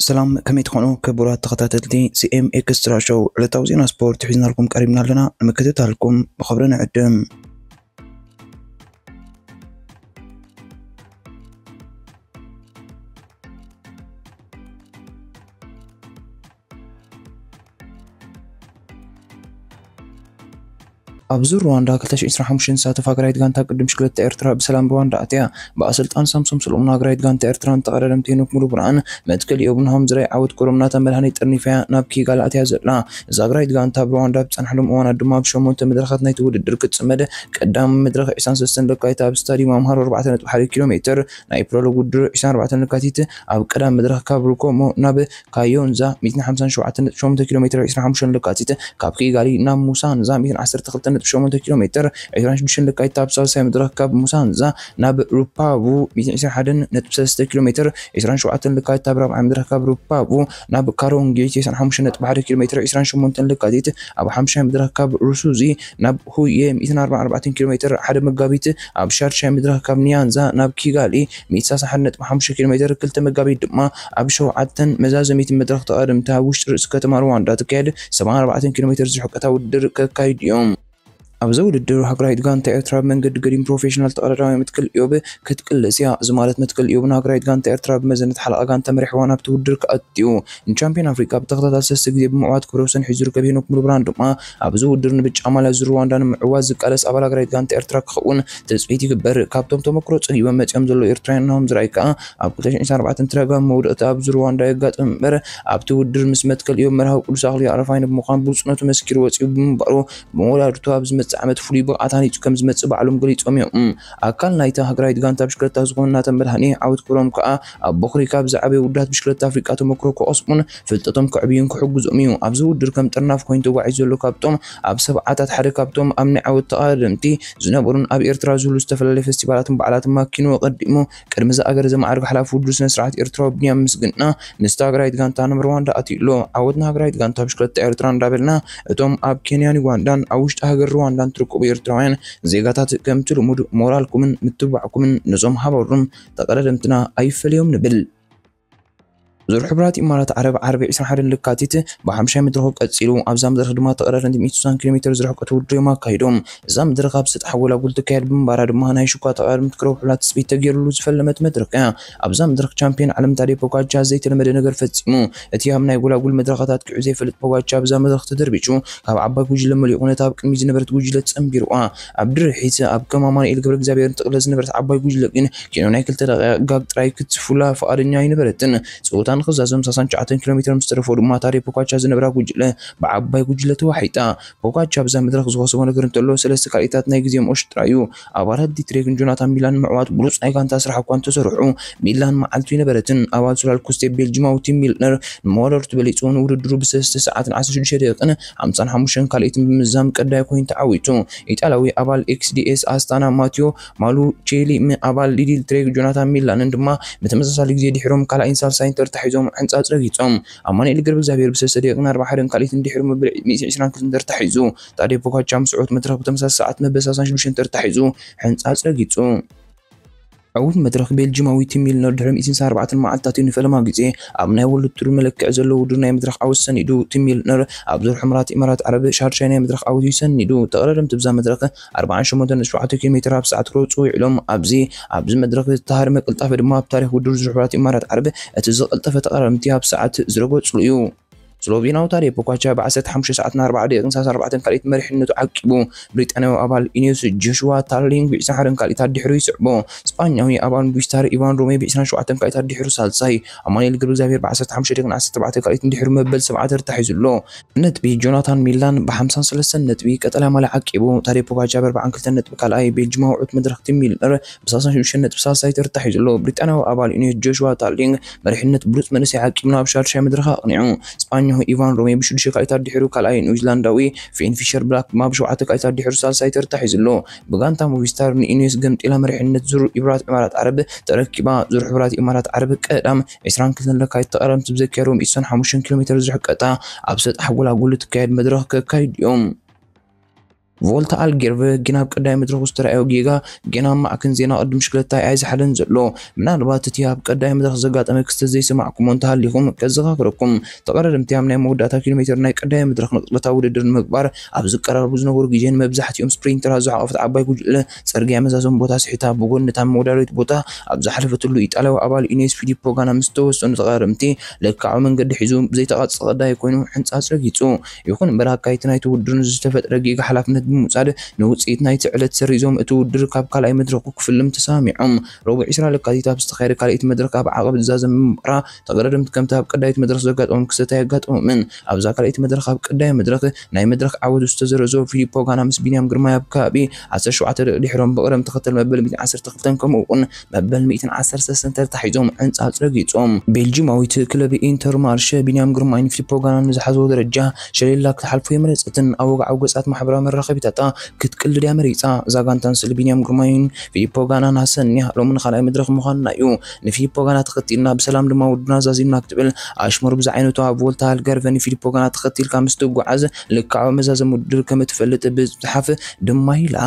ሰላም፣ ከመይ ትኾኑ ክቡራት ተኸታተልቲ ሲ ኤም ኤክስትራ ሾው? ዕለታዊ ዜና ስፖርት ሒዝናልኩም ቀሪብና ኣለና። ንምክትታልኩም ብኽብሪ ንዕድም። ኣብ ዙር ሩዋንዳ ክልተ ሽሕን ዕስራን ሓሙሽተን ዝሳተፍ ሃገራዊት ጋንታ ቅድም ሽክለታ ኤርትራ ብሰላም ሩዋንዳ ኣትያ። ብኣሰልጣን ሳምሶም ሰሎሞን ሃገራዊት ጋንታ ኤርትራን ተቐዳደምቲ ሄኖክ ሙሉ ብርሃን፣ መትከል ኢዮብ ናሆም ዝራይ ዓወት ክብሮም ናታ መድሃኔ ጠርኒፋያ ናብ ኪጋሊ ኣትያ ዘላ። እዛ ሃገራዊት ጋንታ ኣብ ሩዋንዳ ኣብ ዝጸንሓሎም እዋናት ድማ ኣብ ሸሞንተ መድረኻት ናይቲ ውድድር ክትጽመድ፣ ቀዳም መድረኽ ዕስራን ሰለስተን ለካቲት ኣብ ስታዲየም ኣምሃሮ ኣርባዕተ ነጥቢ ሓደ ኪሎ ሜትር፣ ናይ ፕሮሎግ ውድድር ዕስራን ኣርባዕተን ለካቲት ኣብ ቀዳም መድረኽ ካብ ሩኮሞ ናብ ካዮንዛ ሚእትን ሓምሳን ሸውዓተን ነጥቢ ሸሞንተ ኪሎ ሜትር ዕስራን ሓሙሽተን ለካቲት፣ ካብ ኪጋሊ ናብ ሙሳንዛ ሚእትን ዓሰርተ ክልተን ነጥቢ ሸሞንተ ኪሎ ሜትር ዕስራን ሽዱሽተን ለካቲት፣ ኣብ ሳልሳይ መድረኽ ካብ ሙሳንዛ ናብ ሩፓቡ ሚእትን ዕስራን ሓደን ነጥቢ ሰለስተ ኪሎ ሜትር ዕስራን ሸውዓተን ለካቲት፣ ኣብ ራብዓይ መድረኽ ካብ ሩፓቡ ናብ ካሮንጌ ተስዓን ሓሙሽተን ነጥቢ ሓደ ኪሎ ሜትር ዕስራን ሸሞንተን ለካቲት፣ ኣብ ሓምሻይ መድረኽ ካብ ሩሱዚ ናብ ሁየ ሚእትን ኣርባዓን ኣርባዕተን ኪሎ ሜትር ሓደ መጋቢት፣ ኣብ ሻድሻይ መድረኽ ካብ ኒያንዛ ናብ ኪጋሊ ሚእትን ሰላሳን ሓደ ነጥቢ ሓሙሽተ ኪሎ ሜትር፣ ክልተ መጋቢት ድማ ኣብ ሸውዓተን መዛዘሚት መድረኽ ተቐዳደምቲ ኣብ ውሽጢ ርእሲ ከተማ ሩዋንዳ ትካየድ ሰብዓን ኣርባዕተን ኪሎ ሜትር ዝርሕቀታ ውድድር ከካይዱ እዮም። ኣብዚ ውድድር ሃገራዊት ጋንታ ኤርትራ ብመንገዲ ገዲም ፕሮፌሽናል ተቐዳዳማይ መትከል ኢዮብ ክትቅለስ እያ። እዚ ማለት መትከል ኢዮብ ንሃገራዊት ጋንታ ኤርትራ ብመዘነት ሓለቓ ጋንታ መሪሕዋ ናብቲ ውድድር ክኣቱ እዩ። ንቻምፒዮን ኣፍሪቃ ብተኸታታሊ ሰለስተ ግዜ ብምዕዋት ክብረ ወሰን ሒዙ ዝርከብ ሄኖክ ሙሉብርሃን ድማ ኣብዚ ውድድር ንብጫ ማልያ ዙር ሩዋንዳ ንምዕዋት ዝቃለስ ኣባል ሃገራዊት ጋንታ ኤርትራ ክኸውን ትጽቢት ይግበር። ካብቶም ተመክሮ ጸጊቦም መጺኦም ዘለዉ ኤርትራውያን ናሆም ዝራይ ከኣ ኣብ ክልተ ሽሕን ዕስራን ኣርባዕተን ተደጋጋሚ መውደቕቲ ኣብ ዙር ሩዋንዳ የጋጥም እምበር ኣብቲ ውድድር ምስ መትከል ኢዮብ መርሃዊ ቅዱስ ኣኽሊሉ ኣረፋይነ ብምዃን ብሉጽነቱ መስኪሩ ወጺኡ ብምንባሩ ብመወዳድርቱ ኣብ ዝመጽእ ዓመት ፍሉይ ብቕዓት ሃኒጹ ከም ዝመጽእ ባዕሎም ገሊጾም እዮም። ኣካል ናይታ ሃገራዊት ጋንታ ብሽክለታ ዝኾነ ናተን መድሃኔ ዓወት ክብሮም ከኣ ኣብ ቦኽሪ ካብ ዝዓበዩ ውዳት ብሽክለታ ኣፍሪቃ ተመክሮ ክቐስሙን ፍልጠቶም ከዕብዩን ክሕግዞም እዩ። ኣብዚ ውድድር ከም ጥርናፍ ኮይኑ ተጓዒዙ ዘሎ ካብቶም ኣብ ሰብዓታት ሓደ ካብቶም ኣብ ናይ ዓወት ተቐዳደምቲ ዝነበሩን ኣብ ኤርትራ ዝህሉ ዝተፈላለየ ፌስቲቫላትን በዓላትን ማኪኑ ኣቐዲሙ ቅድሚ ዝኣገረ ዘማዕርግ ሓላፊ ውድድር ስነ ስርዓት ኤርትራዊ ብንያም ምስግና ምስቲ ሃገራዊት ጋንታ ናብ ሩዋንዳ ኣትዩ ኣሎ። ዓወት ንሃገራዊት ጋንታ ብሽክለታ ኤርትራ እንዳበልና እቶም ኣብ ኬንያን ዩጋንዳን ኣብ ውሽጢ ሃገር ሩዋንዳን ትርከቡ ኤርትራውያን ዜጋታት ከምቲ ልሙድ ሞራልኩምን ምትብባዕኩምን ነዞም ሃበሩም ተቐዳደምትና ኣይፈለዮም ንብል። ዙር ሕቡራት ኢማራት ዓረብ ዓርቢ ዕስራን ሓደን ለካቲት ብሓምሻይ መድረኹ ቀጺሉ። ኣብዛ መድረኽ ድማ ተቐዳደምቲ ሚእቲ ስሳን ኪሎ ሜትር ዝርሕቀት ውድድር እዮም ኣካይዶም። እዛ መድረኽ ኣብ ሰጣሕ ጎላጉል ትካየድ ብምንባራ ድማ ናይ ሽኳ ተቐዳደምቲ ክረብሑላ ትጽቢት ተገይሩሉ ዝፈለመት መድረኽ እያ። ኣብዛ መድረኽ ቻምፒዮን ዓለም ታዴ ፖጋቻ ዘይተለመደ ነገር ፈጺሙ። እቲ ኣብ ናይ ጎላጉል መድረኻት ኣጥቂዑ ዘይፈልጥ ፖጋቻ ኣብዛ መድረኽ ተደርቢሹ ካብ ዓባይ ጉጅለ መሊቑ ነታ ኣብ ቅድሚት ዝነበረት ጉጅለ ጸንቢሩዋ። ኣብ ድርሒት ኣብ ከም ኣማኑኤል ገብረ እግዚኣብሔር ትቕለስ ዝነበረት ዓባይ ጉጅለ ግን ኪኖ ናይ ክልተ ደቂቃ ጋግ ጥራይ ክትስፉላ ፍቓደኛ ኣይነበረትን። ጸወታ ንኽዛዘም ሰላሳን ትሽዓተን ኪሎ ሜትር ምስ ተረፎ ድማ ታዴ ፖጋቻ ዝነበራ ጉጅለ ብዓባይ ጉጅለ ተዋሒጣ። ፖጋቻ ኣብዛ መድረኽ ዝኸሰቦ ነገር እንተሎ ሰለስተ ካልኢታት ናይ ግዜ ምኦሽ ጥራይ እዩ። ኣባላት ዲትሬክን ጆናታን ሚላን ምዕዋት ብሉጽ ናይ ጋንታ ስራሕ እኳ እንተሰርሑ፣ ሚላን መዓልቱ ኣይነበረትን። ኣባል ሱላል ኩስቴ ቤልጂማዊ ቲም ሚልነር ንመወዳድርቱ በሊጹ ንውድድሩ ብሰለስተ ሰዓትን ዓሰርተ ሽዱሽተ ደቂቕን ሓምሳን ሓሙሽተን ካልኢትን ብምምዛም ቀዳይ ኮይኑ ተዓዊቱ። ኢጣልያዊ ኣባል ኤክስዲኤስ ኣስታና ማቲዮ ማሉቼሊ ም-፣ ኣባል ሊዲል ትሬክ ጆናታን ሚላንን ድማ ብተመሳሳሊ ግዜ ድሒሮም ካልኣይን ሳልሳይን ተርታ ሒዞም ሕንጻጽ ረጊጾም። ኣማኑኤል ገብረ እግዚኣብሔር ብሰለስተ ደቂቕን ኣርባዓን ሓደን ካልኢትን ድሒሩ መበል ሚእቲ ዕስራን ክልተን ተርታ ሒዙ። ታዴ ፖጋቻ ምስ ዕወት መድረኽ ብተመሳሳሊ ሰዓት መበል ሰላሳን ሽዱሽተን ተርታ ሒዙ ሕንጻጽ ረጊጹ። ዕዉት መድረኽ ቤልጂማዊ ቲም ሚልነር ድሕሪ ሚእትን ሰላሳን ኣርባዕተን መዓልትታት እዩ ንፈለማ ግዜ ኣብ ናይ ወርልድ ቱር መለክዒ ዘለዎ ውድድር ናይ መድረኽ ዓወት ሰኒዱ። ቲም ሚልነር ኣብ ዙር ሕቡራት ኢማራት ዓረብ ሻድሻይ ናይ መድረኽ ዓወት እዩ ሰኒዱ። ተቐዳደምቲ ብዛ መድረኽ ኣርባዓን ሸሞንተን ነጥቢ ሸውዓተ ኪሎ ሜትር ኣብ ሰዓት ክሮጹ ውዒሎም። ኣብዚ ኣብዚ መድረኽ ዝተሃርመ ቅልጣፈ ድማ ኣብ ታሪኽ ውድድር ዙር ሕቡራት ኢማራት ዓረብ እቲ ዝቐልጠፈ ተቐዳደምቲ ኣብ ሰዓት ዝረገጹሉ እዩ። ስሎቬናዊ ታዴ ፖጋቻ ብ ዓሰርተ ሓሙሽተ ሰዓትን ኣርባዓ ደቂቕን ሰላሳን ኣርባዕተን ካልኢት መሪሕነቱ ዓቂቡ። ብሪጣንያዊ ኣባል ኢኔስ ጆሽዋ ታርሊንግ ብ ዕስራን ሓደን ካልኢት ኣድሒሩ ይስዕቦ። ስጳኛዊ ኣባል ቡስታር ኢቫን ሮሜ ብ ዕስራን ሸውዓተን ካልኢት ኣድሒሩ ሳልሳይ። ኣማኑኤል ገብረ እግዚኣብሔር ብ ዓሰርተ ሓሙሽተ ደቂቕን ዓሰርተ ኣርባዕተ ካልኢት እንድሒሩ መበል ሰብዓ ተርታ ሒዙ ኣሎ። ነጥቢ ጆናታን ሚላን ብ ሓምሳን ሰለስተን ነጥቢ ቀጠልያ ማልያ ዓቂቡ። ታዴ ፖጋቻ ብ ኣርባዓን ክልተን ነጥቢ ካልኣይ። ቤልጂማዊ ዕዉት መድረኽ ቲም ሚልነር ብ ሰላሳን ሽዱሽተን ነጥቢ ሳልሳይ ተርታ ሒዙ ኣሎ። ብሪጣንያዊ ኣባል ኢኔስ ጆሽዋ ታርሊንግ መሪሕነት ብሉጽ መንእሰይ ዓቂቡ ናብ ሻድሻይ መድረኽ ኣቕኒዑ። ስጳኛዊ ኢቫን ሮሜ ብሽዱሽተ ካልኢት ኣድሒሩ ካልኣይ፣ ኒውዚላንዳዊ ፊን ፊሸር ብላክ ድማ ብሸውዓተ ካልኢት ኣድሒሩ ሳልሳይ ተርታ ሒዙ ኣሎ። ብጋንታ ሞቪስታር ንኢኔስ ገምጢላ መሪሕነት ዙር ሕቡራት ኢማራት ዓረብ ተረኪባ። ዙር ሕቡራት ኢማራት ዓረብ ቀዳም ዕስራን ክልተን ለካቲት ተቐዳደምቲ ብዘካየድዎ ሚእቲ ስሳን ሓሙሽተን ኪሎ ሜትር ዝርሕቀታ ኣብ ሰጣሕ ጎላጉል እትካየድ መድረኽ ከካይዱ እዮም። ቮልታ ኣልጌርቨ ግን ኣብ ቀዳይ መድረኹ ዝተረኣዮ ጌጋ ገና ኣብ ማዕከን ዜና ቅድም ሽክለታ ኣይዝሓለን ዘሎ። ምናልባት እቲ ኣብ ቀዳይ መድረኽ ዘጋጠመ ክስተት ዘይሰማዕኩሞ እንተሃሊኹም ከዘኻኽረኩም። ተቐዳደምቲ ኣብ ናይ መወዳእታ ኪሎ ሜትር ናይ ቀዳይ መድረኽ ንቕድመታ ውድድር ንምግባር ኣብ ዝቀራረቡ ዝነበሩ ግዜን መብዛሕትኦም ስፕሪንተራት ዝሓቖፈት ዓባይ ጉጅለ ጽርግያ መዛዘሚ ቦታ ስሒታ ብጎኒ እታ መወዳደሪት ቦታ ኣብ ዝሓለፈትሉ ኢጣልያዊ ኣባል ኢኔስ ፊሊፖ ጋና ምስ ተወሰኑ ተቐዳደምቲ ለካዊ መንገዲ ሒዙ ብዘይተቓጸ ቀዳይ ኮይኑ ሕንጻጽ ረጊጹ። ይኹን እምበር ኣካይቲ ናይቲ ውድድር ንዝተፈጥረ ጌጋ ሓላፍነት ብምውሳድ ንውጽኢት ናይቲ ዕለት ሰሪዞም እቲ ውድድር ካብ ካልኣይ መድረኹ ክፍልም ተሰማሚዖም። ረቡዕ ዕስራ ለካቲት ኣብ ዝተኻየደ ካልኣይቲ መድረኽ ኣብ ዓቐብ ዝዛዘመ ምባራ ተቐዳደምቲ ከምቲ ኣብ ቀዳይት መድረኽ ዘጋጠሞም ክስተት ኣየጋጠሞምን። ኣብዛ ካልኣይቲ መድረኽ ኣብ ቀዳይ መድረኽ ናይ መድረኽ ዓወቱ ዝተዘረዞ ፊሊፖ ጋና ምስ ቢንያም ግርማይ ኣብ ከባቢ ዓሰርተ ሸውዓተ ደቂቕ ድሕሮም ብቕደም ተኸተል መበል ሚእትን ዓሰርተ ክልተን ከምኡ እውን መበል ሚእትን ዓሰርተ ሰለስተን ተታሒዞም ዕንጻጽ ረጊጾም። ቤልጂማዊት ክለብ ኢንተርማርሸ ቢንያም ግርማይ ንፊሊፖ ጋና ንዝሓዝዎ ደረጃ ሸሊላ ክትሓልፎ የምረጸትን ኣብ ወግዓዊ ገጻት ማሕበራዊ መራኸቢታታ ክትቅልድ እያ መሪጻ። እዛ ጋንታ ንስለ ቢንያም ግርማይን ፊሊፖ ጋናን ኣሰንያ ሎሚ ንኻልኣይ መድረኽ ምዃንና እዩ። ንፊሊፖ ጋና ተኸቲልና ብሰላም ድማ ውድድርና ዛዚምና ክትብል ኣሽሙር ብዝዓይነቱ ኣብ ቮልታ ኣልገርቨ ንፊሊፖ ጋና ተኸቲልካ ምስ ትጓዓዝ ልክዓዊ መዛዘሚ ውድድር ከም እትፈልጥ ብምጽሓፍ ድማ ኢላ።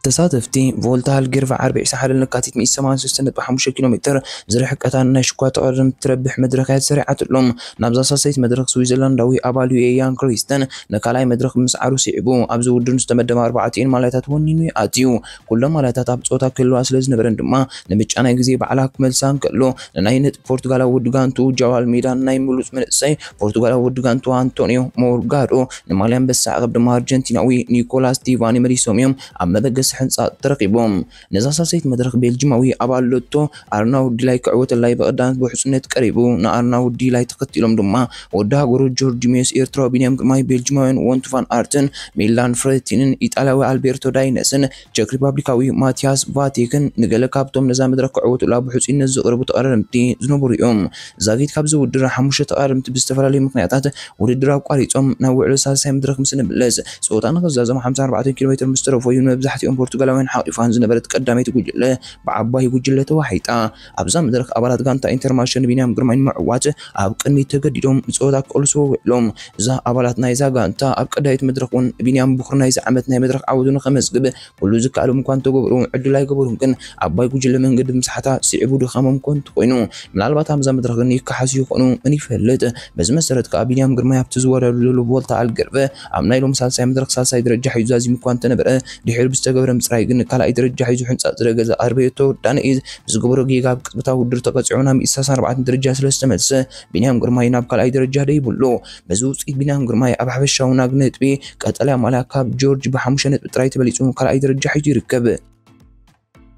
ተሳተፍቲ ቮልታ ኣልጌርቨ ዓርቢ ዕስራ ሓደ ለካቲት ሚእቲ ሰማንያን ሰለስተን ነጥቢ ሓሙሽተ ኪሎ ሜትር ዝርሕቀታ ናይ ሽኳ ተቐዳደምቲ ትረብሕ መድረኽ እያ ተሰሪዓትሎም። ናብዛ ሳልሳይት መድረኽ ስዊዘርላንዳዊ ኣባል ዩ ኤ ያን ክሪስተን ንካልኣይ መድረኽ ብምስዓሩ ስዒቡ ኣብዚ ውድድር ዝተመደባ ኣርባዕቲኤን ማልያታት ወኒኑ ይኣትዩ። ኩሎም ማልያታት ኣብ ጾታ ክህልዋ ስለ ዝነበረን ድማ ንምርጫ ናይ ግዜ ባዕላ ክመልሳ እንከሎ ንናይ ነጥቢ ፖርቱጋላዊ ውዲ ጋንቱ ጃዋል ሜዳን ናይ ምሉጽ መንእሰይ ፖርቱጋላዊ ውዲ ጋንቱ ኣንቶኒዮ ሞርጋዶ ንማልያ ኣንበሳ ዓቐብ ድማ ኣርጀንቲናዊ ኒኮላስ ቲቫኒ መሊሶም እዮም ኣብ መበገሲ ሕንጻ ተረኺቦም። ነዛ ሳልሳይት መድረኽ ቤልጂማዊ ኣባል ሎቶ ኣርናውዲ ላይ ክዕወተላይ ብቐዳምነት ብውሕስነት ቀሪቡ። ንኣርናውዲ ላይ ተኸቲሎም ድማ ወዲ ሃገሩ ጆርጅ ሜስ ኤርትራዊ ቢንያም ግርማይ፣ ቤልጂማውያን ወንቱ ቫን ኣርትን ሚላን ፍሬቲንን ኢጣልያዊ ኣልቤርቶ ዳይነስን ቸክ ሪፓብሊካዊ ማቲያስ ቫቴክን ንገለ ካብቶም ነዛ መድረኽ ክዕወቱላ ብሕጹይነት ዝቕርቡ ተቐዳደምቲ ዝነበሩ እዮም። ዛጊት ካብዚ ውድድር ሓሙሽተ ተቐዳደምቲ ብዝተፈላለዩ ምኽንያታት ውድድር ኣቋሪጾም ናብ ውዕሊ ሳልሳይ መድረኽ ምስ ንምለስ ጸወታ ንኽዛዘም ሓምሳ ኣርባዕተ ኪሎ ሜትር ምስ ተረፎ እዩ ንመብዛሕትኦም ፖርቱጋላውያን ሓቒፋን ዝነበረት ቀዳመይቲ ጉጅለ ብዓባይ ጉጅለ ተዋሒጣ። ኣብዛ መድረኽ ኣባላት ጋንታ ኢንተርማርሸ ንቢንያም ግርማይ ንምዕዋት ኣብ ቅድሚት ተገዲዶም ንጸወታ ክቐልስዎ ውዒሎም። እዛ ኣባላት ናይዛ ጋንታ ኣብ ቀዳይት መድረኽ እውን ቢንያም ብኹሪ ናይዚ ዓመት ናይ መድረኽ ዓወቱ ንኸመዝግብ ኩሉ ዝከኣሎም እኳ እንተገበሩ ዕድል ኣይገበሩን ግን ዓባይ ጉጅለ መንገዲ ምስሓታ ስዒቡ ድኻሞም ኮን እንተኾይኑ ምናልባት ኣብዛ መድረኽ ግን ይከሓሱ ይኾኑ መን ይፈልጥ። በዚ መሰረት ከዓ ቢንያም ግርማይ ኣብቲ ዝወዳደሩ ዘሎ ቮልታ ኣልገርቨ ኣብ ናይ ሎም ሳልሳይ መድረኽ ሳልሳይ ደረጃ ሒዙ ዛዚሙ እኳ እንተነበረ ድሕሪ ብዝተገብረ ምፅራይ ግን ካልኣይ ደረጃ ሒዙ ሕንፃ ዝረገዘ ኣርበዮቶ ዳንኤል ብዝገበሮ ጌጋ ኣብ ቅፅበታ ውድድር ተቐፂዑ ናብ ሚእቲ ሰላሳን ኣርባዕተን ደረጃ ስለ ዝተመልሰ ቢንያም ግርማይ ናብ ካልኣይ ደረጃ ደይብሉ። በዚ ውፅኢት ቢንያም ግርማይ ኣብ ሓፈሻዊ ናግ ነጥቢ ቀጠልያ ማልያ ካብ ጆርጅ ብሓሙሽተ ነጥቢ ጥራይ ተበሊፁ ካልኣይ ደረጃ ሒዙ ይርከብ።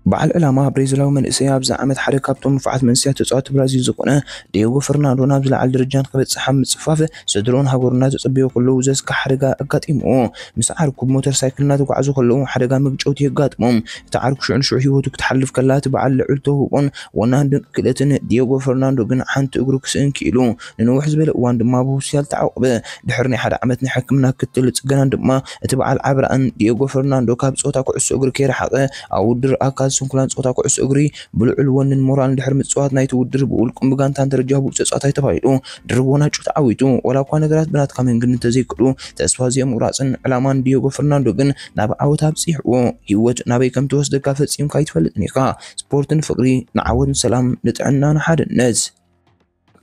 በዓል ዕላማ ብሬዚላዊ መንእሰይ ኣብዚ ዓመት ሓደ ካብቶም ንፉዓት መንእሰያት ተጻወቲ ብራዚል ዝኾነ ዲዮጎ ፈርናንዶ ናብ ዝለዓለ ደረጃ ንክበጽሕ ኣብ ምጽፋፍ ስድርኡን ሃገሩን እናተጸበዩ ከለዉ ዘስክሕ ሓደጋ ኣጋጢምዎ። ምስ ዓርኩ ብሞተር ሳይክል እናተጓዕዙ ከለዉ ሓደጋ መግጨውቲ የጋጥሞም። እቲ ዓርኩ ሽዑ ንሽዑ ህይወቱ ክትሓልፍ ከላ እቲ በዓል ልዑል ተውህቦን ወናን ድንቂ ክእለትን ዲዮጎ ፈርናንዶ ግን ሓንቲ እግሩ ክስእን ክኢሉ። ንንውሕ ዝበለ እዋን ድማ ብሆስፒታል ተዓቑበ። ድሕሪ ናይ ሓደ ዓመት ናይ ሕክምና ክትትል ጽገናን ድማ እቲ በዓል ዓቢ ራእን ዲዮጎ ፈርናንዶ ካብ ጸወታ ኩዕሶ እግሪ ከይረሓቐ ኣብ ውድድር ኣካል ስንኩላን ጸወታ ኩዕሶ እግሪ ብልዑል ወንን ሞራልን ድሕሪ ምጽዋት ናይቲ ውድድር ብውልቁን ብጋንታን ደረጃ ብሉጽ ተጻዋታይ ተባሂሉ ድርብ ዋንጫ ተዓዊቱ። ዋላ እኳ ነገራት ብናትካ መንገዲ እንተዘይከዱ ተስፋ ዘይምቑራጽን ዕላማን ዲዮጎ ፈርናንዶ ግን ናብ ዓወት ኣብጺሕዎ። ህይወት ናበይ ከም ትወስደካ ፈጺምካ ኣይትፈልጥን ኢኻ። ስፖርት ንፍቕሪ፣ ንዓወት፣ ንሰላም፣ ንጥዕና፣ ንሓድነት።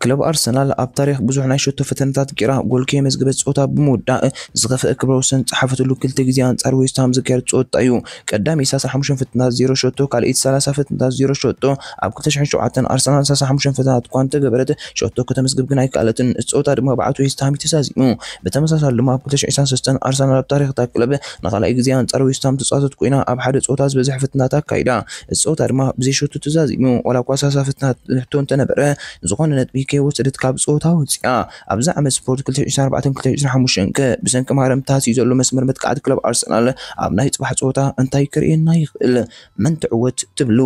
ክለብ ኣርሰናል ኣብ ታሪኽ ብዙሕ ናይ ሸቶ ፈተነታት ጌራ ጎል ከየመዝገበት ጸወታ ብምውዳእ ዝኸፍአ ክብረ ወሰን ዝጸሓፈትሉ ክልተ ግዜ ኣንጻር ዌስትሃም ዘካየዶ ጸወታ እዩ። ቀዳመይቲ ሰላሳ ሓሙሽተ ፈተነታት ዜሮ ሸቶ፣ ካልኣይቲ ሰላሳ ፈተነታት ዜሮ ሸቶ። ኣብ ክልተ ሽሕን ሸውዓተን ኣርሰናል ሰላሳ ሓሙሽተ ፈተነታት እኳ እንተገበረት ሸቶ ከተመዝግብ ግን ኣይከኣለትን። እቲ ጸወታ ድማ ብዓወት ዌስትሃም እዩ ተዛዚሙ። ብተመሳሳሊ ድማ ኣብ ክልተ ሽሕን ዕስራን ሰለስተን ኣርሰናል ኣብ ታሪኽ እታ ክለብ ንኻልኣይ ግዜ ኣንጻር ዌስትሃም ተጻወተት ኮይና ኣብ ሓደ ጸወታ ዝበዝሐ ፈተነታት ኣካይዳ። እቲ ጸወታ ድማ ብዘይ ሸቶ ተዛዚሙ። ዋላ እኳ ሰላሳ ፈተነታት ሕቶ እንተነበረ ዝኾነ ነጥቢ ከይወሰደት ካብ ጸወታ ወጺኣ። ኣብዚ ዓመት ስፖርት ክልተ ሽሕን ዕስራን ኣርባዕተን ክልተ ሽሕን ዕስራን ሓሙሽተን ከ ብሰንኪ ማረም ተሃስዩ ዘሎ መስመር መጥቃዕቲ ክለብ ኣርሰናል ኣብ ናይ ጽባሕ ጸወታ እንታይ ከርእየና ይኽእል? መን ትዕወት ትብሉ?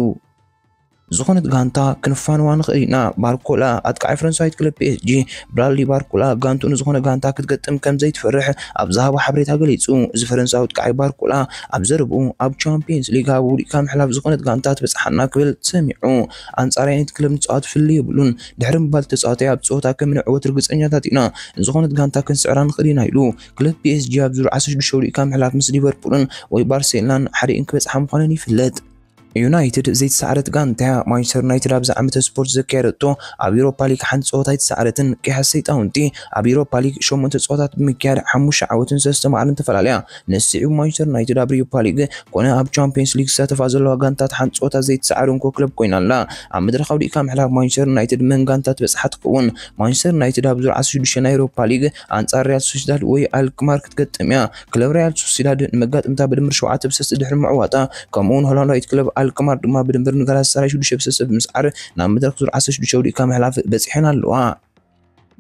ዝኾነት ጋንታ ክንፋንዋ ንኽእል ኢና። ባርኮላ፣ ኣጥቃዓይ ፈረንሳዊት ክለብ ፒ ኤስ ጂ ብራድሊ ባርኮላ፣ ጋንቱ ንዝኾነ ጋንታ ክትገጥም ከም ዘይትፈርሕ ኣብ ዝሃቦ ሓበሬታ ገሊጹ። እዚ ፈረንሳዊ ኣጥቃዓይ ባርኮላ ኣብ ዘረብኡ፣ ኣብ ቻምፒየንስ ሊግ ኣብ ውዲቕካ ምሕላፍ ዝኾነት ጋንታ ትበጽሓና ክብል ተሰሚዑ። ኣንጻር ኣየነይቲ ክለብ ንጻወት ፍልልይ የብሉን። ድሕሪ ምባል ተጻዋታይ ኣብ ጸወታ ከም ንዕወት ርግጸኛታት ኢና። ንዝኾነት ጋንታ ክንስዕራ ንኽእል ኢና ኢሉ። ክለብ ፒ ኤስ ጂ ኣብ ዙር ዓሰርተ ሽዱሽተ ውዲቕካ ምሕላፍ ምስ ሊቨርፑልን ወይ ባርሴሎናን ሓዲኤን ክበጽሓ ምዃነን ይፍለጥ። ዩናይትድ ዘይተሳዕረት ጋንታ እያ። ማንቸስተር ዩናይትድ ኣብዚ ዓመተ ስፖርት ዘካየደቶ ኣብ ዩሮፓ ሊግ ሓንቲ ጸወታ ኣይተሳዕረትን። ቀያሕቲ ሰይጣውንቲ ኣብ ዩሮፓ ሊግ ሸሞንተ ጸወታት ብምክያድ ሓሙሽተ ዓወትን ሰለስተ ማዕርን ተፈላለያ። ንስዒቡ ማንቸስተር ዩናይትድ ኣብ ዩሮፓ ሊግ ኮነ ኣብ ቻምፒየንስ ሊግ ዝሳተፋ ዘለዋ ጋንታት ሓንቲ ጸወታ ዘይተሳዕረ እንኮ ክለብ ኮይና ኣላ። ኣብ መድረኽ ኣውዲቕካ ምሕላፍ ማንቸስተር ዩናይትድ መን ጋንታ ትበጽሓ ትኸውን? ማንቸስተር ዩናይትድ ኣብ ዙር ዓሰርተ ሽዱሽተ ናይ ዩሮፓ ሊግ ኣንጻር ሪያል ሶሲዳድ ወይ ኣልክማር ክትገጥም እያ። ክለብ ሪያል ሶሲዳድ ንመጋጥምታ ብድምር ሸውዓተ ብ ሰለስተ ድሕሪ ምዕዋታ፣ ከምኡ እውን ሆላንዳዊት ክለብ ኣልክማር ድማ ብድምር ንጋላታሳራይ ሽዱሽተ ብ ሰለስተ ብምስዓር ናብ መድረኽ ዙር ዓሰርተ ሽዱሽተ ውዲቕካ ምሕላፍ በጺሐን ኣለዋ።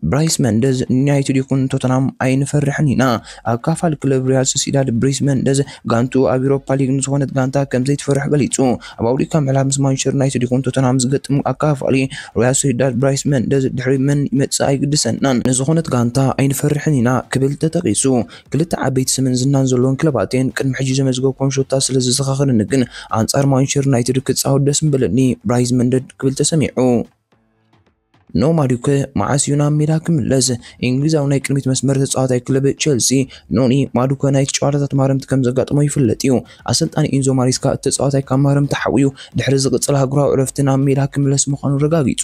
ብራይስ መንደዝ ንዩናይትድ ይኹን ቶተናም ኣይንፈርሕን ኢና። ኣካፋሊ ክለብ ሪያል ሶሲዳድ ብሪስ መንደዝ ጋንቱ ኣብ ዩሮፓ ሊግ ንዝኾነት ጋንታ ከም ዘይትፈርሕ ገሊጹ። ኣብ ኣውዲቕካ ምሕላፍ ምስ ማንቸስተር ዩናይትድ ይኹን ቶተናም ዝገጥም ኣካፋሊ ሪያል ሶሲዳድ ብራይስ መንደዝ ድሕሪ መን ይመጽእ ኣይግድሰናን። ንዝኾነት ጋንታ ኣይንፈርሕን ኢና ክብል ተጠቒሱ። ክልተ ዓበይቲ ስምን ዝናን ዘለዎን ክለባት እየን። ቅድሚ ሕጂ ዘመዝገብኩም ሾታ ስለ ዘዘኻኽረኒ ግን ኣንጻር ማንቸስተር ዩናይትድ ክጻወት ደስ ምበለኒ ብራይስ መንደዝ ክብል ተሰሚዑ። ኖኒ ማዱኬ መዓስ እዩ ናብ ሜዳ ክምለስ? እንግሊዛዊ ናይ ቅድሚት መስመር ተጻዋታይ ክለብ ቸልሲ ኖኒ ማዱኬ ናይቲ ጨዋታታት ማረምቲ ከም ዘጋጥሞ ይፍለጥ እዩ። ኣሰልጣኒ ኢንዞ ማሬስካ እቲ ተጻዋታይ ካብ ማረምቲ ሓውዩ ድሕሪ ዝቕጽል ኣህጉራዊ ዕረፍቲ ናብ ሜዳ ክምለስ ምዃኑ ረጋጊጹ።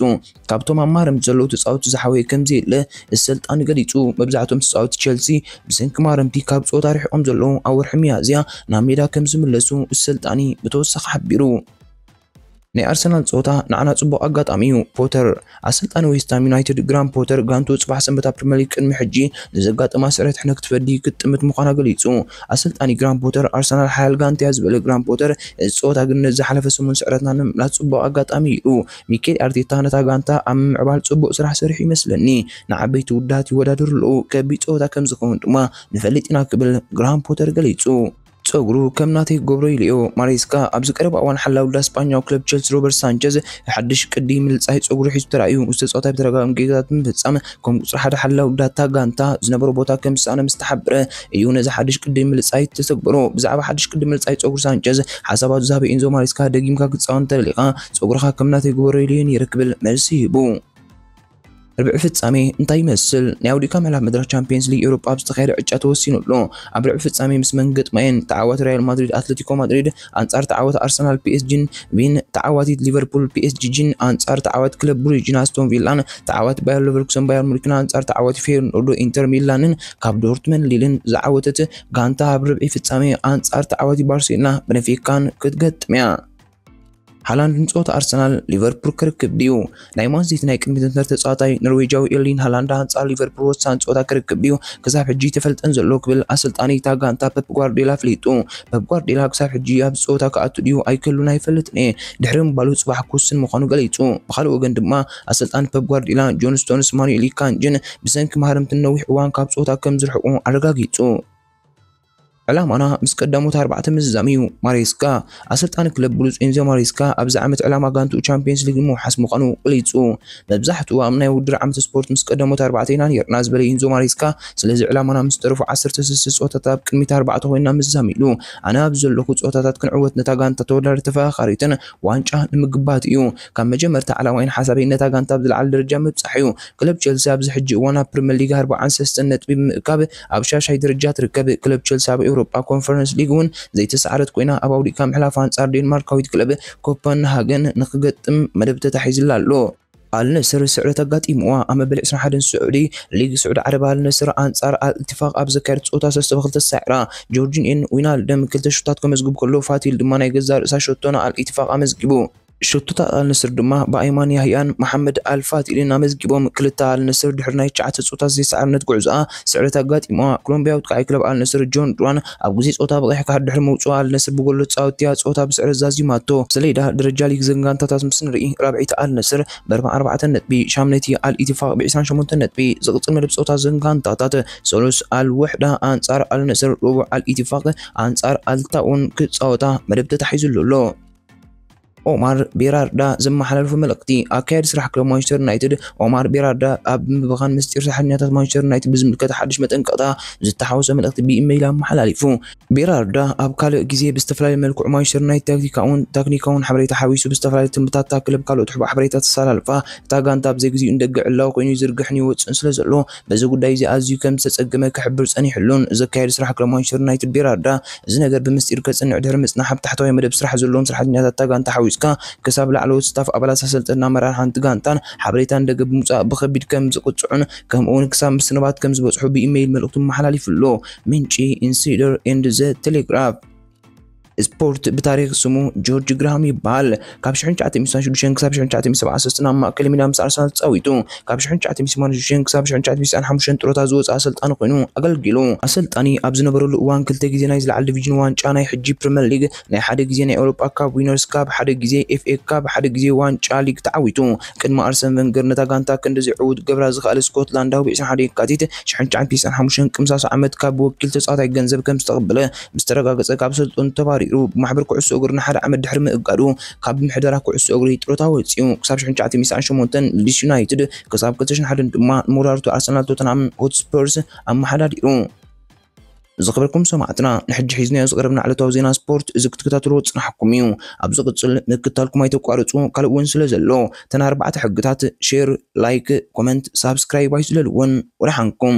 ካብቶም ኣብ ማረምቲ ዘለዉ ተጻወትቲ ዝሓወየ ከም ዘየለ ኣሰልጣኒ ገሊጹ። መብዛሕትኦም ተጻወትቲ ቸልሲ ብሰንኪ ማረምቲ ካብ ጸወታ ርሒቖም ዘለዉ ኣብ ወርሒ ሚያዝያ ናብ ሜዳ ከም ዝምለሱ ኣሰልጣኒ ብተወሳኺ ሓቢሩ። ናይ ኣርሰናል ጸወታ ንዓና ጽቡቕ ኣጋጣሚ እዩ። ፖተር፣ ኣሰልጣኒ ዌስትሃም ዩናይትድ ግራም ፖተር ጋንቱ ጽባሕ ሰንበት ኣብ ፕሪምየር ሊግ ቅድሚ ሕጂ ንዘጋጠማ ስዕረት ሕነ ክትፈዲ ክትጥምት ምዃና ገሊጹ። ኣሰልጣኒ ግራም ፖተር ኣርሰናል ሓያል ጋንታ እያ ዝበለ ግራም ፖተር፣ እዚ ጸወታ ግን ነዚ ዝሓለፈ ሰሙን ስዕረትና ንምምላስ ጽቡቕ ኣጋጣሚ እዩ ኢሉ። ሚኬል ኣርቴታ ነታ ጋንታ ኣብ ምምዕባል ጽቡቕ ስራሕ ሰሪሑ ይመስለኒ። ንዓበይቲ ውዳት ይወዳደሩ ኣለዉ። ከቢድ ጸወታ ከም ዝኸውን ድማ ንፈልጥ ኢና ክብል ግራም ፖተር ገሊጹ። ጸጉሩ ከም ናተይ ክገብሮ ኢሉዮ። ማሬስካ ኣብዚ ቀረባ እዋን ሓላው ዳ ስጳኛዊ ክለብ ቸልሲ ሮበርት ሳንቸዝ ሓድሽ ቅዲ ምልጻይ ጸጉሩ ሒዙ ተራእዩ። ዝተጻወታይ ብተደጋጋሚ ጌጋታት ብምፍጻም ከም ቁጽሪ ሓደ ሓላው ዳታ ጋንታ ዝነበሮ ቦታ ከም ዝሰኣነ ምስ ተሓበረ እዩ ነዚ ሓድሽ ቅዲ ምልጻይ ዝተተግበሮ። ብዛዕባ ሓድሽ ቅዲ ምልጻይ ጸጉሪ ሳንቸዝ ሓሳባቱ ዝሃበ ኢንዞ ማሬስካ ደጊምካ ክትጻወት እንተደሊኻ ጸጉርኻ ከም ናተይ ግበሮ ኢሉዮ ነይረ ክብል መልሲ ሂቡ። ርብዒ ፍጻሜ እንታይ ይመስል? ናይ ኣውዲካ ምሕላፍ መድረኽ ቻምፒየንስ ሊግ ኤውሮጳ ኣብ ዝተኻየደ ዕጫ ተወሲኑ ኣሎ። ኣብ ርብዒ ፍጻሜ ምስ መን ገጥማየን? ተዓዋቲ ሪያል ማድሪድ ኣትለቲኮ ማድሪድ ኣንጻር ተዓዋቲ ኣርሰናል ፒ ኤስ ጂን ቢን ተዓዋቲት ሊቨርፑል ፒ ኤስ ጂ ጂን ኣንጻር ተዓዋቲ ክለብ ብሩጅን ኣስቶን ቪላን ተዓዋቲ ባየር ሌቨርኩሰን ባየር ሙኒክን ኣንጻር ተዓዋቲ ፌርኖርዶ ኢንተር ሚላንን ካብ ዶርትመን ሊልን ዝዓወተት ጋንታ ኣብ ርብዒ ፍጻሜ ኣንጻር ተዓዋቲ ባርሴሎና በነፊካን ክትገጥም እያ። ሃላንድ ንጸወታ ኣርሰናል ሊቨርፑል ክርክብ ድዩ? ናይ ማንሲቲ ናይ ቅድሚት መስመር ተጻዋታይ ኖርዌጃዊ ኤርሊን ሃላንድ ኣንጻር ሊቨርፑል ወሳኒ ጸወታ ክርክብ ድዩ? ክሳብ ሕጂ ተፈልጠን ዘሎ ክብል ኣሰልጣኒ እታ ጋንታ ፐፕ ጓርዲዮላ ኣፍሊጡ። ፐፕ ጓርዲዮላ ክሳብ ሕጂ ኣብ ጸወታ ክኣቱ ድዩ ኣይክህሉን ኣይፈልጥን እየ ድሕሪ ምባሉ ጽባሕ ክውስን ምዃኑ ገሊጹ። ብኻልእ ወገን ድማ ኣሰልጣኒ ፐፕ ጓርዲዮላ ጆን ስቶንስ ማኑኤል ካንጅን ብሰንኪ ማህረምትን ነዊሕ እዋን ካብ ጸወታ ከም ዝርሕቁ ኣረጋጊጹ። ዕላማና ምስ ቀዳሞት ኣርባዕተ ምዝዛም እዩ። ማሬስካ፣ ኣሰልጣኒ ክለብ ብሉዝ ኤንዞ ማሬስካ ኣብዚ ዓመት ዕላማ ጋንትኡ ቻምፒየንስ ሊግ ንምውሓስ ምዃኑ ገሊጹ። መብዛሕትኡ ኣብ ናይ ውድድር ዓመት ስፖርት ምስ ቀዳሞት ኣርባዕተ ኢና ነይርና ዝበለ ኤንዞ ማሬስካ፣ ስለዚ ዕላማና ምስ ዝተረፉ ዓሰርተ ሰለስተ ጸወታታት ኣብ ቅድሚት ኣርባዕተ ኮይንና ምዝዛም ኢሉ። ኣነ ኣብ ዘለኹ ጸወታታት ክንዕወት ነታ ጋንታ ተወዳዳሪ ተፈኻኻሪትን ዋንጫ ንምግባት እዩ። ካብ መጀመርታ ዕላማይን ሓሳበይን ነታ ጋንታ ኣብ ዝለዓለ ደረጃ ምብጻሕ እዩ። ክለብ ቸልሲ ኣብዚ ሕጂ እዋን ኣብ ፕሪምየር ሊግ ኣርብዓን ሰለስተን ነጥቢ ብምእካብ ኣብ ሻሻይ ደረጃ ትርከብ። ክለብ ቸልሲ ኣብ ኤውሮጳ ኮንፈረንስ ሊግ እውን ዘይተሳዕረት ኮይና ኣብ ኣውዲቕካ ምሕላፍ ኣንጻር ዴንማርካዊት ክለብ ኮፐንሃገን ንክገጥም መደብ ተታሒዝላ ኣሎ። ኣልነስር ስዕረት ኣጋጢምዋ። ኣብ መበል ዕስራን ሓደን ስዑዲ ሊግ ስዑዲ ዓረብ ኣልነስር ኣንጻር ኣልኢትፋቅ ኣብ ዘካየደቶ ጸወታ ሰለስተ ብ ክልተ ተሳዒራ። ጆርጂንዮን ዊናልደም ክልተ ሹታት ከመዝግብ ከሎ ፋቲል ድማ ናይ ገዛእ ርእሳ ሸቶ ንኣልኢትፋቅ ኣመዝጊቡ። ሸቶታት ኣልነስር ድማ ብኣይማን ያህያን መሓመድ ኣልፋቲልን ኣመዝጊቦም። ክልተ ኣልነስር ድሕሪ ናይ ትሽዓተ ጸወታት ዘይሰዓርነት ጉዕዞኣ ስዕረት ኣጋጢምዋ። ኮሎምቢያዊ ኣጥቃዓይ ክለብ ኣልነስር ጆን ዱራን ኣብ ግዜ ጸወታ ብቐይሕ ካርድ ድሕሪ ምውጽኡ ኣልነስር ብጎሎ ተጻወትቲ እያ ጸወታ ብስዕረት ዛዚማቶ። ሰሌዳ ደረጃ ሊግ ዘን ጋንታታት ምስ ንርኢ ራብዐይቲ ኣልነስር ብኣርባዓን ኣርባዕተን ነጥቢ፣ ሻምነይቲ ኣልኢትፋቅ ብዕስራን ሸሞንተን ነጥቢ። ዝቕጽል መደብ ጸወታ ዘን ጋንታታት ሰሉስ ኣልውሕዳ ኣንጻር ኣልነስር፣ ረቡዕ ኣልኢትፋቅ ኣንጻር ኣልታኡን ክጻወታ መደብ ተታሒዙሉ ኣሎ። ኦማር ቤራርዳ ዘመሓላለፎ መልእኽቲ። ኣካያዲ ስራሕ ክለብ ማንቸስተር ዩናይትድ ኦማር ቤራርዳ ኣብ ምብኻን ምስጢር ሰራሕተኛታት ማንቸስተር ዩናይትድ ብዝምልከት ሓድሽ መጠንቀቕታ ዝተሓወሰ መልእኽቲ ብኢሜይል ኣመሓላሊፉ። ቤራርዳ ኣብ ካልእ ግዜ ብዝተፈላለየ መልክዑ ማንቸስተር ዩናይትድ ታክቲካውን ታክኒካውን ሓበሬታ ሓዊሱ ብዝተፈላለየ ትንብታት እታ ክለብ ካልኦት ሕቡእ ሓበሬታ ተሰላልፋ። እታ ጋንታ ኣብ ዘይግዚኡ ንደገ ዕላዊ ኮይኑ ይዝርግሕን ይወጽእን ስለ ዘሎ በዚ ጉዳይ እዚ ኣዝዩ ከም ዝተጸገመ ክሕብር ጸኒሕሉን ዘካየዱ ስራሕ ክለብ ማንቸስተር ዩናይትድ ቤራርዳ እዚ ነገር ብምስጢር ከጽንዕ ድሕሪ ምጽናሕ ኣብ ታሕተዋይ መደብ ስራሕ ዘለዎም ሰራሕተኛታት እታ ጋንታ ሓዊስካ ክሳብ ላዕለዎት ስታፍ ኣባላት ኣሰልጠና መራር ሓንቲ ጋንታን ሓበሬታ ንደገ ብምውጻእ ብኸቢድ ከም ዝቕጽዑን ከምኡውን ክሳብ ምስንባት ከም ዝበጽሑ ብኢሜይል መልእኽቱ መሓላሊፉ ኣሎ። ምንጪ ኢንሲደር ኤንድ ዘ ቴሌግራፍ። ስፖርት ብታሪክ ስሙ ጆርጅ ግራሃም ይበሃል። ካብ ሽሕን ትሽዓተ ሚእትን ስሳን ሽዱሽተን ክሳብ ሽሕን ትሽዓተ ሚእትን ሰብዓን ሰለስተን ኣብ ማእከል ሜዳ ምስ ኣርሰናል ተጻዊቱ። ካብ ሽሕን ትሽዓተ ሚእትን ሰማንያን ሽዱሽተን ክሳብ ሽሕን ትሽዓተ ሚእትን ሰብዓን ሓሙሽተን ጥሮታ ዝወጽእ ኣሰልጣኒ ኮይኑ ኣገልጊሉ። ኣሰልጣኒ ኣብ ዝነበረሉ እዋን ክልተ ግዜ ናይ ዝለዓል ዲቪዥን ዋንጫ፣ ናይ ሕጂ ፕሪምየር ሊግ፣ ናይ ሓደ ግዜ ናይ ኤውሮጳ ካፕ ዊነርስ ካፕ፣ ሓደ ግዜ ኤፍ ኤ ካፕ፣ ሓደ ግዜ ዋንጫ ሊግ ተዓዊቱ። ቅድሚ ኣርሰን ቨንገር ነታ ጋንታ ክንድዚ ዕዉት ገብራ ዝኸኣለ ስኮትላንዳዊ ብ ዕስራን ሓደን የካቲት ሽሕን ትሽዓተ ሚእትን ስሳን ሓሙሽተን ቅምሳሱ ዓመት ካብ ወኪል ተጻዋታይ ገንዘብ ከም ዝተቐበለ ምስ ተረጋገጸ ካብ ስልጣኑ ተባሪሩ። ብማሕበር ኩዕሶ እግሪ ንሓደ ዓመት ድሕሪ ምእጋዱ ካብ ምሕደራ ኩዕሶ እግሪ ጥሮታ ወጺኡ። ክሳብ ሽሕን ትሽዓተ ሚእትን ስሳን ሸሞንተን ሊድስ ዩናይትድ ክሳብ ክልተ ሽሕን ሓደን ድማ ንመወዳድርቱ ኣርሰናል፣ ቶተንሃም ሆትስፐርስ ኣመሓዳዲሩ። ዝኸበርኩም ሰማዕትና ንሕጂ ሒዝናዮ ዝቐረብና ዕለታዊ ዜና ስፖርት እዚ ክትከታተልዎ ዝጸናሕኩም እዩ። ኣብ ዝቕጽል ምክትታልኩም ኣይተቋርጹ። ካልእ እውን ስለ ዘሎ እተን ኣርባዕተ ሕግታት ሼር፣ ላይክ፣ ኮመንት፣ ሳብስክራይብ ኣይትለልዎን። ወደሓንኩም።